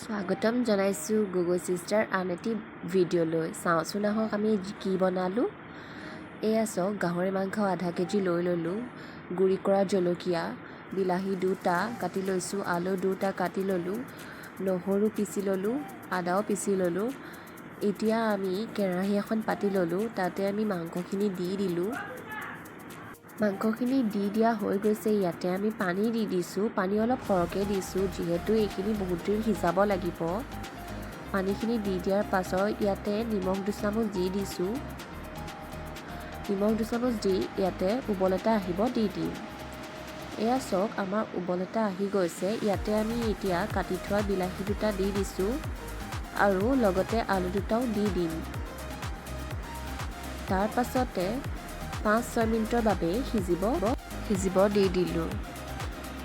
স্বাগতম জনাইছোঁ গগৈ চিষ্টাৰ আন এটি ভিডিঅ'লৈ। চাওঁচোন আহক আমি কি বনালোঁ। এয়া চাওক, গাহৰি মাংস আধা কেজি লৈ ল'লোঁ, গুড়ি কৰা জলকীয়া, বিলাহী দুটা কাটি লৈছোঁ, আলু দুটা কাটি ল'লোঁ, নহৰু পিচি ল'লোঁ, আদাও পিচি ল'লোঁ। এতিয়া আমি কেৰাহী এখন পাতি ল'লোঁ, তাতে আমি মাংসখিনি দি দিলোঁ। মাংসখিনি দি দিয়া হৈ গৈছে। ইয়াতে আমি পানী দি দিছোঁ। পানী অলপ সৰহকৈ দিছোঁ, যিহেতু এইখিনি বহুত দেৰি সিজাব লাগিব। পানীখিনি দি দিয়াৰ পাছত ইয়াতে নিমখ দুচামুচ দি দিছোঁ। নিমখ দুচামুচ দি ইয়াতে উবল এটা আহিব দি দিম। এয়া চাওক, আমাৰ উবল এটা আহি গৈছে। ইয়াতে আমি এতিয়া কাটি থোৱা বিলাহী দুটা দি দিছোঁ আৰু লগতে আলু দুটাও দি দিম। তাৰ পাছতে 5-6 মিনিটৰ বাবে সিজিব দি দিলোঁ।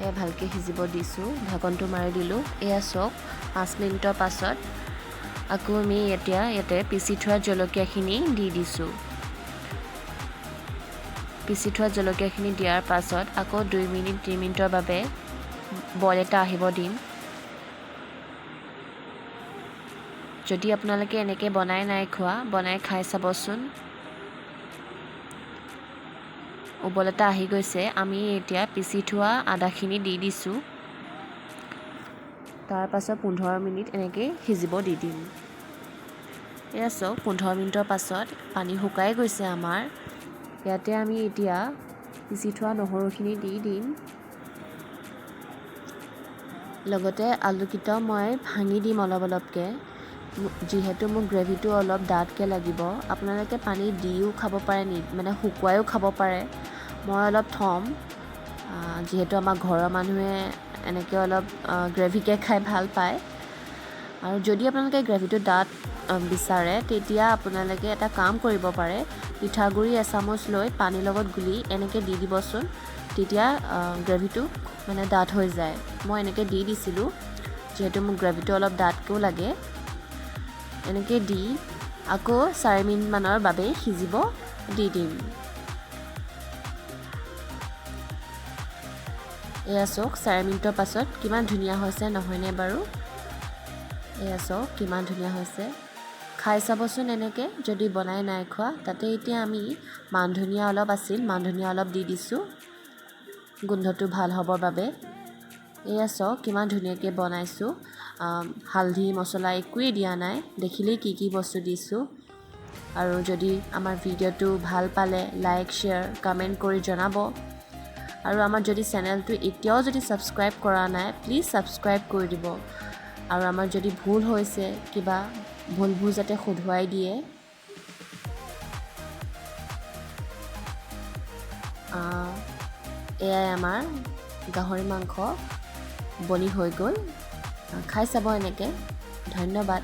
এয়া ভালকৈ সিজিব দিছোঁ, ঢাকনটো মাৰি দিলোঁ। এয়া চাওক, 5 মিনিটৰ পাছত আকৌ আমি এতিয়া ইয়াতে পিচি থোৱা জলকীয়াখিনি দি দিছোঁ। পিচি থোৱা জলকীয়াখিনি দিয়াৰ পাছত আকৌ 2 মিনিট 3 মিনিটৰ বাবে বইল এটা আহিব দিম। যদি আপোনালোকে এনেকৈ বনাই নাই খোৱা, বনাই খাই চাবচোন। উবল এটা আহি গৈছে। আমি এতিয়া পিচি থোৱা আদাখিনি দি দিছোঁ। তাৰ পাছত 15 মিনিট এনেকৈ সিজিব দি দিম। এয়া চাওক, 15 মিনিটৰ পাছত পানী শুকাই গৈছে আমাৰ। ইয়াতে আমি এতিয়া পিচি থোৱা নহৰুখিনি দি দিম। লগতে আলুকেইটাও মই ভাঙি দিম অলপ অলপকৈ, যিহেতু মোক গ্ৰেভিটো অলপ ডাঠকৈ লাগিব। আপোনালোকে পানী দিও খাব পাৰে, মানে শুকুৱাইও খাব পাৰে। মই অলপ থ'ম, যিহেতু আমাৰ ঘৰৰ মানুহে এনেকৈ অলপ গ্ৰেভিকৈ খাই ভাল পায়। আৰু যদি আপোনালোকে গ্ৰেভিটো ডাঠ বিচাৰে, তেতিয়া আপোনালোকে এটা কাম কৰিব পাৰে, পিঠাগুড়ি এচামুচ লৈ পানীৰ লগত গুলি এনেকৈ দি দিবচোন, তেতিয়া গ্ৰেভিটো মানে ডাঠ হৈ যায়। মই এনেকৈ দি দিছিলোঁ, যিহেতু মোক গ্ৰেভিটো অলপ ডাঠকৈও লাগে। এনেকৈ দি আকৌ 4 মিনিটমানৰ বাবে সিজিব দি দিম। এয়া চাওক, 4 মিনিটৰ পাছত কিমান ধুনীয়া হৈছে, নহয়নে বাৰু? এয়া চাওক কিমান ধুনীয়া হৈছে। খাই চাবচোন এনেকৈ যদি বনাই নাই খোৱা। তাতে এতিয়া আমি মান ধনিয়া অলপ আছিল, মান ধনিয়া অলপ দি দিছোঁ গোন্ধটো ভাল হ'বৰ বাবে। এয়া চাওক কিমান ধুনীয়াকৈ বনাইছোঁ। হালধি মছলা একোৱেই দিয়া নাই, দেখিলেই কি কি বস্তু দিছোঁ। আৰু যদি আমাৰ ভিডিঅ'টো ভাল পালে লাইক, শ্বেয়াৰ, কমেণ্ট কৰি জনাব। আৰু আমাৰ যদি চেনেলটো এতিয়াও যদি ছাবস্ক্ৰাইব কৰা নাই, প্লিজ ছাবস্ক্ৰাইব কৰি দিব। আৰু আমাৰ যদি ভুল হৈছে কিবা, ভুলবোৰ যাতে শুধৰাই দিয়ে। এয়াই আমাৰ গাহৰি মাংস বনি হৈ গ'ল। খাই চাব এনেকৈ। ধন্যবাদ।